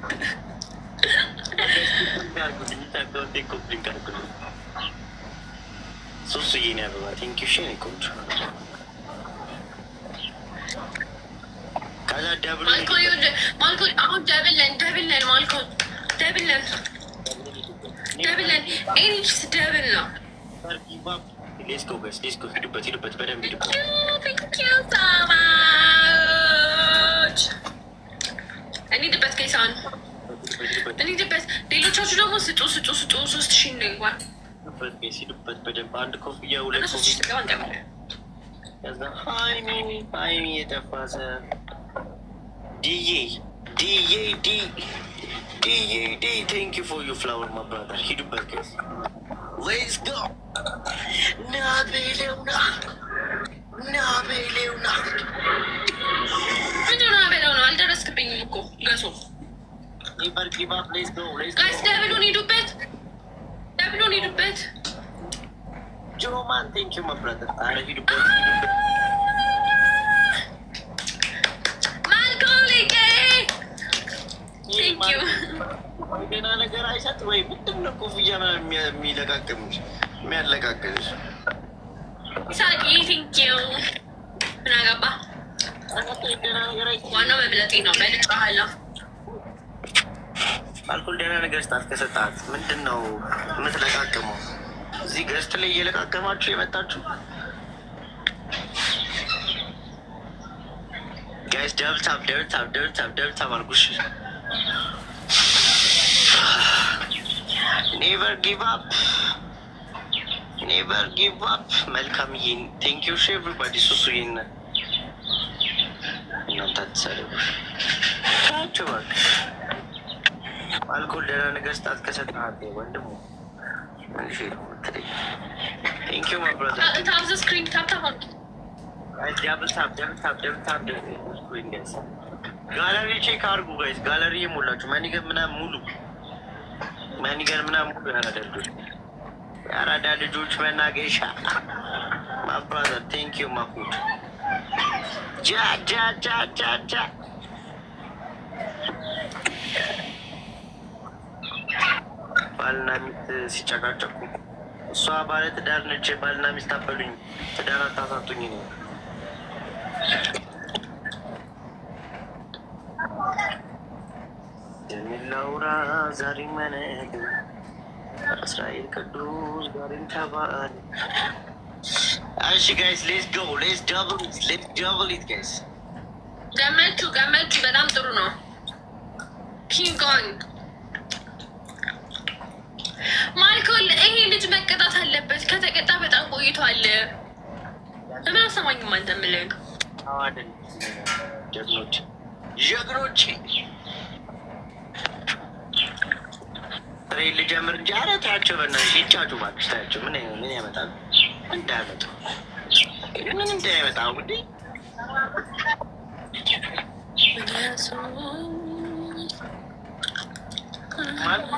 Copy link አድርጉልኝ። ሶስቱ የኔ አበባ፣ thank you ሼ ቆንጆ። ከዛ double ኡ ማልኮ ይኸውልህ፣ ማልኮ አሁን double ነን፣ double ነን፣ ማልኮ double ነን፣ double ነን። ኤኒስ double ነው። Let's go guys, let's go። ሂዱበት፣ ሂዱበት፣ በደንብ ሂዱበት። Thank you so much። እንሂድበት guys፣ አሁን ሂዱበት፣ እንሂድበት። ሌሎቻችሁ ደግሞ ስጡ፣ ስጡ፣ ስጡ። 3000 እንግባ። ሂዱበት guys፣ ሂዱበት በደንብ። አንድ ኮፍያ፣ ሁለት 3000 ኮፍያ ስገባ እንገባለን። ከዛ ሃይሚ፣ ሃይሚ የጠፋ ሰው፣ ዲዬ፣ ዲዬ፣ ዲ ዲዬ ዲ፣ thank you for your flower, my brother። ሂዱበት guys, let's go። ና በለውና፣ ና በለውና። ምንድን ነው በለው ነው? አልደረስክብኝም እኮ ገሶ። Never give up. Let's go, let's Guys, go. Double ኡን ሂዱበት፣ double ኡን ሂዱበት። ጆማን፣ thank you, my brother። አረ ሂዱበት፣ ሂዱበት። ማልኮሊኬ፣ thank you. ገና ነገር አይሰጥ ወይ? ምንድን ነው ኮፍያ ምናምን የሚለቃቅምሽ፣ የሚያለቃቅምሽ? ይሳቂ፣ thank you። ምን አገባ? ደህና ነገር አይሰጥ። ዋናው መብለጤ ነው። በልጬሃለሁ። አልኮል ደህና ነገር ስጣት። ከሰጣት ምንድን ነው የምትለቃቅመው? እዚህ guest ላይ እየለቃቀማችሁ የመጣችሁ guys, double tap, double tap, double tap, double tap አድርጉሽ። Never give up, never give up። መልካምዬ፣ thank you ሺ everybody። ሱሱዬን እናንተ አትሳደቡ፣ ታቸው እባክሽ። አልኮል ደህና ነገር ስጣት። ከሰጣት ወንድሙ መልሼ ነው የምትለኝ። Thank you, my brother. Tap the screen, tap tap አድርጉ። Guys, double tap, double tap, double tap screen guys። Gallery check አድርጉ guys። Gallery የሞላችሁ money gun ምናምን ሙሉ፣ money gun ምናምን ሙሉ። ያራዳ ልጆች፣ የአራዳ ልጆች መናገሻ፣ my brother, thank you ማኩድ። ጃ ጃ ጃ ጃ ጃ። ባልና ሚስት ሲጨቃጨቁ እሷ ባለ ትዳር ነች። ባልና ሚስት አበሉኝ፣ ትዳር አታሳጡኝ ነው። የሚላውራ ዛሬ መነግ እስራኤል ቅዱስ ጋሪም ተባል። እሺ guys, let's go, let's double, let's double it, guys. ገመቹ፣ ገመቹ፣ በጣም ጥሩ ነው። Keep going ማይክል። ይሄ ልጅ መቀጣት አለበት። ከተቀጣ በጣም ቆይቷል። ለምን አሰማኝም? አንተ የምልህ አይደል? ጀግኖች፣ ጀግኖች። ጥሬ ልጀምር እንጂ። ኧረ ተያቸው በእናትሽ፣ ይጫጩ እባክሽ፣ ተያቸው። ምን ምን ያመጣሉ? እንዳያመጡ፣ ምን እንዳያመጣ እንዴ? ማለት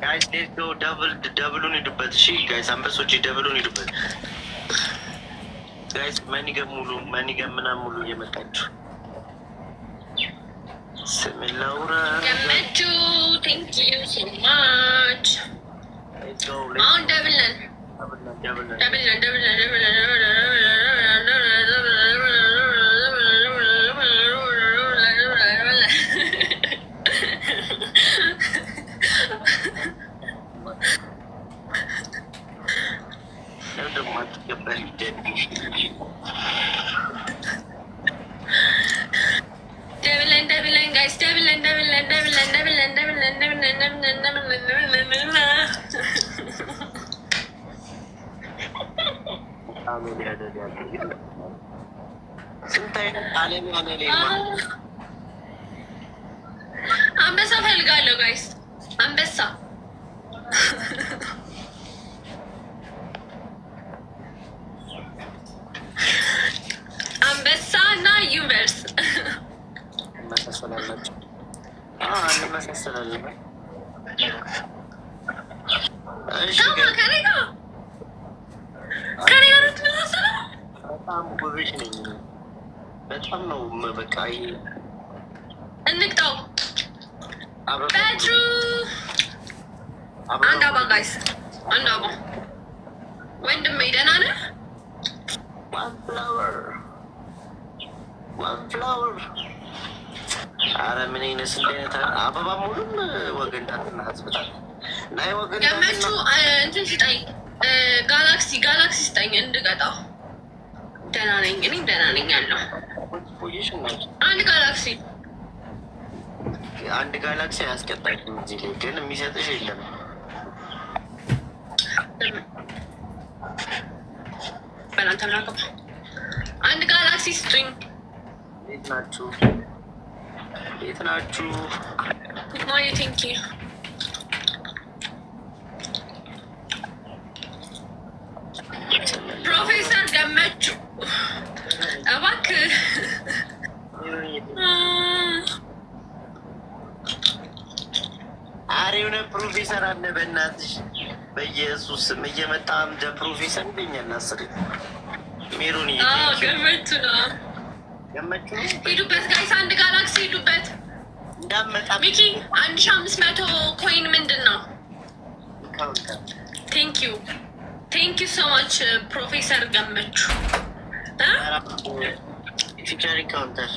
guys, let's go. Double double ኡን ሂዱበት። እሺ guys፣ አንበሶች double ኡን ሂዱበት። Guys, money gun ሙሉ፣ money gun ምናምን ሙሉ እየመጣችሁ። ስምን ላውራ። ገመቹ፣ thank you so much። አሁን double ነን፣ Double. Double ነን፣ double ነን፣ double ነን፣ double ነን። Double ነን። ለምን ደግሞ አትቀበል? Double ነን፣ double ነን guys፣ double ነን፣ double ነን፣ double ነን፣ double ነን፣ double ነን፣ double ነን፣ double ነን፣ double ነን፣ double ነን፣ double ነን። አሜን ያደርጋል። ስንት አይነት ዓለም ያለ። አንበሳ ፈልጋለሁ guys፣ አንበሳ። አንበሳ እና universe። እንመሳሰላላቸው፣ እንመሳሰላለን። እሺ። ከኔ ጋር፣ ከኔ ጋር ትመሳሰለው። በጣም ጎበዝ ነኝ። በጣም ነው በቃ ይሄ እንቅጣው። አበባ በድሩ አበባ አንድ አባ guys፣ አንድ አባ። ወንድሜ ደህና ነህ? One flower, one flower። አረ ምን አይነት ስንት አይነት አበባ ሙሉም ወገንታትና ህዝብታት ናይ ገመቹ ወገንታትና እንትን ስጠኝ፣ galaxy galaxy ስጠኝ እንድቀጣው። ደህና ነኝ፣ እኔም ደህና ነኝ ያለው ቆየሽ እናት። አንድ ጋላክሲ። አንድ ጋላክሲ አያስቀጣሽም። እዚህ ላይ ግን የሚሰጥሽ የለም። በእናንተ ምን አገባ? አንድ ጋላክሲ ስጡኝ። እንዴት ናችሁ? እንዴት ናችሁ? ማየ thank you። ፕሮፌሰር ገመቹ እባክህ። አረ የሆነ ፕሮፌሰር አለ፣ በእናትሽ በኢየሱስ ስም እየመጣ እንደ ፕሮፌሰር ይለኛል። አስሬ ሜሮን ገመቹ ነው። ገመቹ ነው። ሂዱበት guys፣ አንድ ጋላክሲ ሂዱበት። እንዳመጣ ሚኪ 1500 coin ምንድን ነው? Counter። Thank you, thank you so much ፕሮፌሰር ገመቹ እ? Future counter።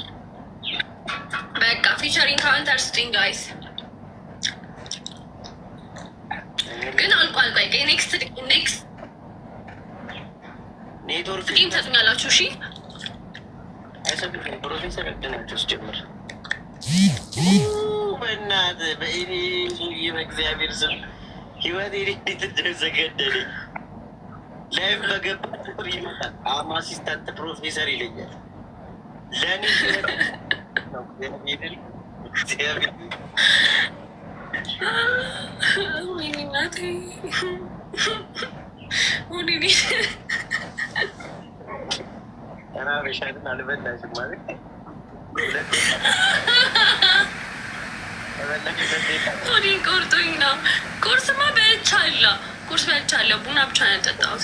በቃ featuring counter ስጡኝ guys። ግን አልቋል። ቆይ next next ኔትወርክ game ትሰጡኛላችሁ። እሺ። አይሰጡሽም። ፕሮፌሰር እብድ ናቸው ሲጀምር። በእናትህ በእኔ ሰውዬ በእግዚአብሔር ስም ህይወቴ እንዴት እንደዘገደለኝ። Live በገባ ቁጥር ይመጣል። I'm assistant professor ይለኛል። ለእኔ ህይወት ነው። እግዚአብሔርን እግዚአብሔር ወይኔ እናቴ፣ ወይኔ። ተናግረሻልን አልበላሽም ማለት ሁለት ከበላሽ 2 ደቂቃ። ሆዴን ቆርጦኝ ነው። ቁርስማ በልቻለሁ። ቁርስ በልቻለሁ። ቡና ብቻ ነው ያልጠጣሁት።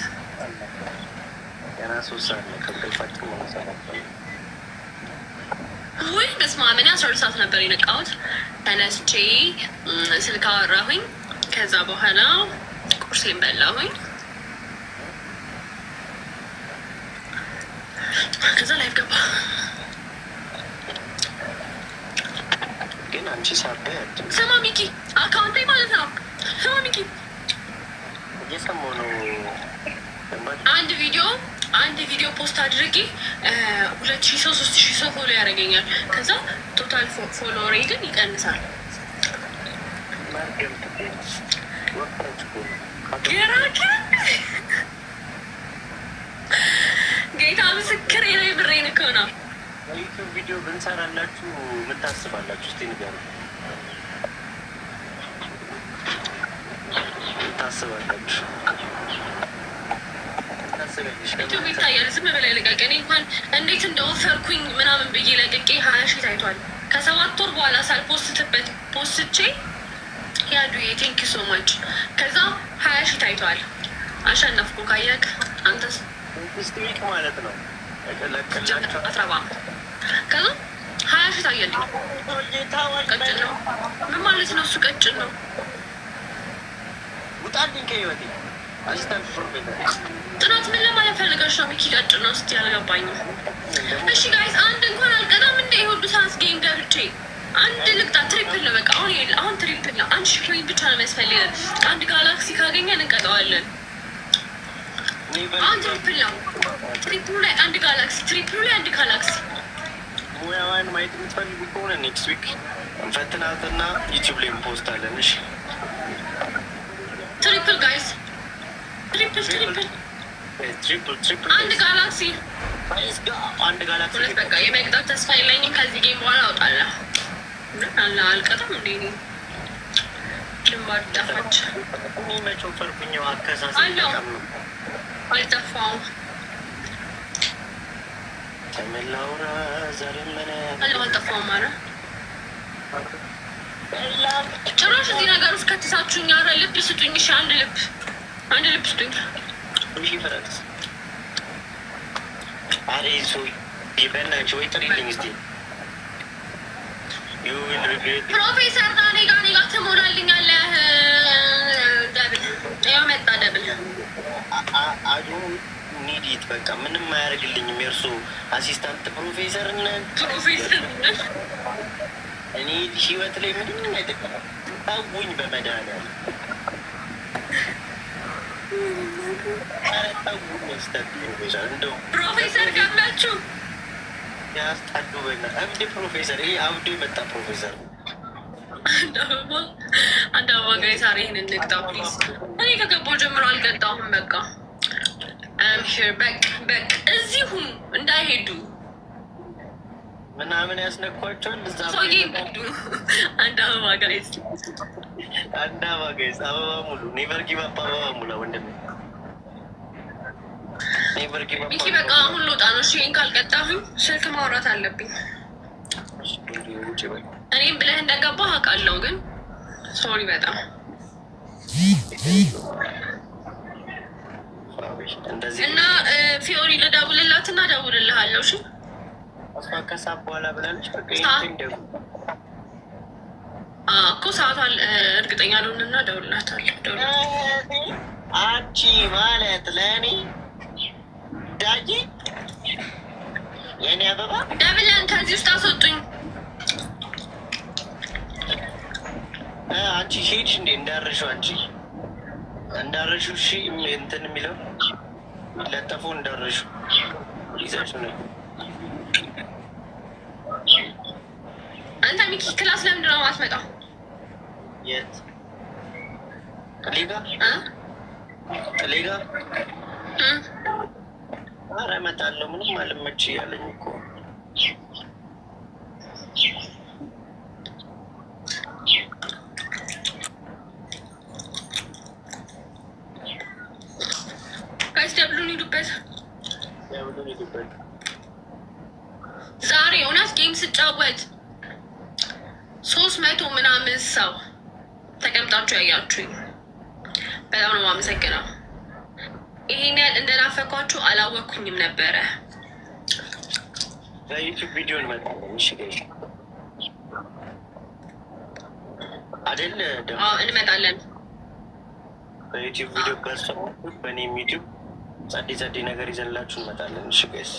ገና 3 ሰዓት ነው። ከእንቅልፋችን መነሳት። ውይ በስመ አብ፣ እኔ 12 ሰዓት ነበር የነቃሁት። ተነስቼ ስልክ አወራሁኝ። ከዛ በኋላ ቁርሴን በላሁኝ። ከዛ live ገባ። ግን አንቺ ሳበ ስማ ሚኪ፣ account ኤ ማለት ነው። ስማ ሚኪ፣ እየሰማሁ ነው። አንድ ቪዲዮ post አድርጌ 2000 ሰው 3000 ሰው follow ያደርገኛል። ከዛ total follower ኤ ግን ይቀንሳል። መርገም ወቅታች እኮ ነው። ጌራኪ ጌታ ምስክር ነው። ብሬን እኮ ነው። በ YouTube ቪዲዮ ብንሰራላችሁ ምን ታስባላችሁ? እስኪ ንገሩኝ። ምን ታስባላችሁ? ምን ታስቢያለሽ? YouTube ይታያል። ዝም ብለህ ልቀቅ። እኔ እንኳን እንዴት እንደወፈርኩኝ ምናምን ብዬ ለቅቄ 20,000 ታይቷል። ከ7 ወር በኋላ ሳል post በት post ቼ ያዱዬ thank you so much። ከዛ 20,000 ታይቷል። አሸነፍኩ። ካየክ አንተስ Next week ማለት ነው። እለቅላችኋለሁ። አትረባ። ከዛ 20,000 ታየልኝ። ቀጭን ነው ምን ማለት ነው? እሱ ቀጭን ነው። ውጣልኝ ከህይወቴ assistant professor። ጥናት ምን ለማለት ፈልገሽ ነው? ሚኪ ቀጭን ነው ስትይ አልገባኝም። እሺ guys፣ አንድ እንኳን አልቀጣም። እንደ የሁሉ ሰዓት game ገብቼ አንድ ልቅጣ። Triple ነው በቃ አሁን አሁን triple ነው። 1000 coin ብቻ ነው የሚያስፈልገን። አንድ ጋላክሲ ካገኘን እንቀጠዋለን። አሁን triple ነው። Triple ኡ ላይ አንድ galaxy፣ triple ኡ ላይ አንድ ጋላክሲ። ሙያዋን ማየት የምትፈልጉ ከሆነ next week እንፈትናትና YouTube ላይ post አለን። እሺ። Triple guys፣ triple, triple። Triple, triple። አንድ ጋላክሲ። አንድ ጋላክሲ። እውነት በቃ የመቅጣት ተስፋ የለኝም። ከዚህ game በኋላ አውጣለሁ። አለ አልቀጣም እንዴ እኔ ግንባር ጠፋች። እኔ መቼ ወፈርኩኝ? አከሳስ አለው። በጣም ነው። አልጠፋውም። ተመላውራ ዛሬ ምን አለው አልጠፋውም አለ። ጭራሽ እዚህ ነገር ውስጥ ከትሳችሁኝ። ኧረ ልብ ስጡኝ። እሺ አንድ ልብ፣ አንድ ልብ ስጡኝ። እሺ ፍረንስ አሬ ሰውዬ። በእናትሽ ወይ ጥሪልኝ እስኪ። You will regret. ፕሮፌሰር ና፣ እኔ ጋ ትሞላልኛለህ። Double ያው መጣ double። I don't need it። በቃ ምንም አያደርግልኝም። የእርሱ assistant ፕሮፌሰርነት ፕሮፌሰር እኔ ህይወት ላይ ምንም አይጠቅምም። ተውኝ፣ በመድኃኒዓለም ኧረ ተውኝ። Assistant professor እንደው ፕሮፌሰር ገባችሁ። ያስጣሉ። በእናትህ እብድ ፕሮፌሰር፣ ይሄ አብዶ የመጣ ፕሮፌሰር ነው። አንድ አበባ፣ አንድ አበባ guys፣ ዛሬ ይህን እንቅጣ please። እኔ ከገባሁ ጀምሮ አልቀጣሁም። በቃ I'm here። በቃ በቃ እዚሁ እንዳይሄዱ። ምናምን ያስነኳቸዋል። እዛ ሰውዬ እንዳይሄዱ። አንድ አበባ guys። አንድ አበባ guys፣ አበባ ሙሉ። Never give up። አበባ ሙላ ወንድሜ። Never give up። ሚኪ በቃ አሁን ልወጣ ነው። እሺ ይሄን ካልቀጣሁኝ ስልክ ማውራት አለብኝ። ውጭ በል። እኔም ብለህ እንደገባህ አውቃለሁ፣ ግን sorry በጣም። እንደዚህ እና ፊዮሪ ልደውልላት እና እደውልልሃለሁ። እሺ። እሷ ከሰዓት በኋላ ብላለች። በቃ ይሄን ደግሞ እኮ ሰዓቷን እርግጠኛ ልሆንና እደውልላታለሁ። እደውልላታለሁ። አንቺ ማለት ለእኔ ዳጊ የእኔ አበባ። Double ን ከዚህ ውስጥ አስወጡኝ። አንቺ ሄድሽ እንዴ? እንዳረሹ አንቺ እንዳረሹ። እሺ እንትን የሚለው ለጠፉ እንዳረሹ ይዛችሁ ነው። አንተ ሚኪ class ለምንድን ነው የማትመጣው? የት ሌጋ? እ? ሌጋ? እ? ኧረ እመጣለሁ። ምንም አልመች እያለኝ እኮ። Guys, double ኡን ሂዱበት። Double ኡን ሂዱበት። ዛሬ እውነት game ስጫወት 300 ምናምን ሰው ተቀምጣችሁ ያያችሁኝ በጣም ነው የማመሰግነው። ይሄን ያህል እንደናፈኳችሁ አላወቅኩኝም ነበረ። በ YouTube ቪዲዮ እንመጣለን። እሺ guys አይደል? ደግሞ አዎ እንመጣለን። በ YouTube ቪዲዮ ካስፈለጋችሁ በእኔም YouTube ጸዴ ጸዴ ነገር ይዘንላችሁ እንመጣለን። እሺ guys።